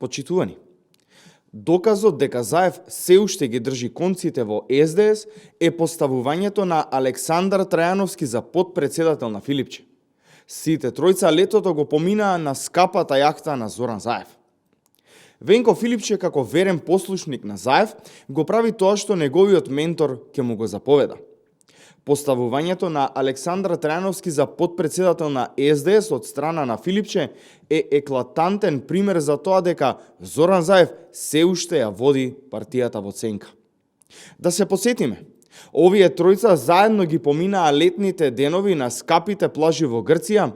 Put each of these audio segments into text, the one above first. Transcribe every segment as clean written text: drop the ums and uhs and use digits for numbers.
Почитувани, доказот дека Заев се уште ги држи конците во СДС е поставувањето на Александар Трајановски за потпредседател на Филипче. Сите тројца летото го поминаа на скапата јахта на Зоран Заев. Венко Филипче, како верен послушник на Заев, го прави тоа што неговиот ментор ќе му го заповеда. Поставувањето на Александар Трајановски за потпредседател на СДС од страна на Филипче е еклатантен пример за тоа дека Зоран Заев се уште ја води партијата во ценка. Да се посетиме, овие тројца заедно ги поминаа летните денови на скапите плажи во Грција,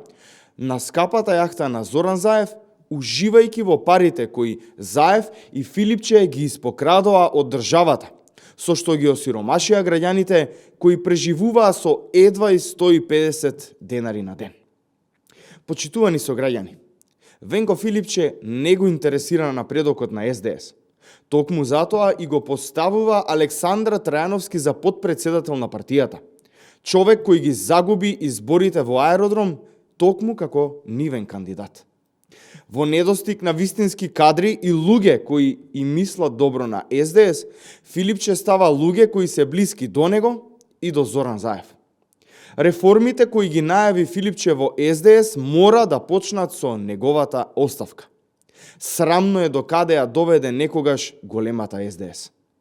на скапата јахта на Зоран Заев, уживајќи во парите кои Заев и Филипче ги испокрадоа од државата, со што ги осиромашија граѓаните кои преживуваа со едва и 150 денари на ден. Почитувани сограѓани, Венко Филипче не го интересира напредокот на СДС. Токму затоа и го поставува Александра Трајановски за потпредседател на партијата. Човек кој ги загуби изборите во аеродром, токму како нивен кандидат. Во недостиг на вистински кадри и луѓе кои и мислат добро на СДС, Филипче става луѓе кои се блиски до него и до Зоран Заев. Реформите кои ги најави Филипче во СДС мора да почнат со неговата оставка. Срамно е докаде ја доведе некогаш големата СДС.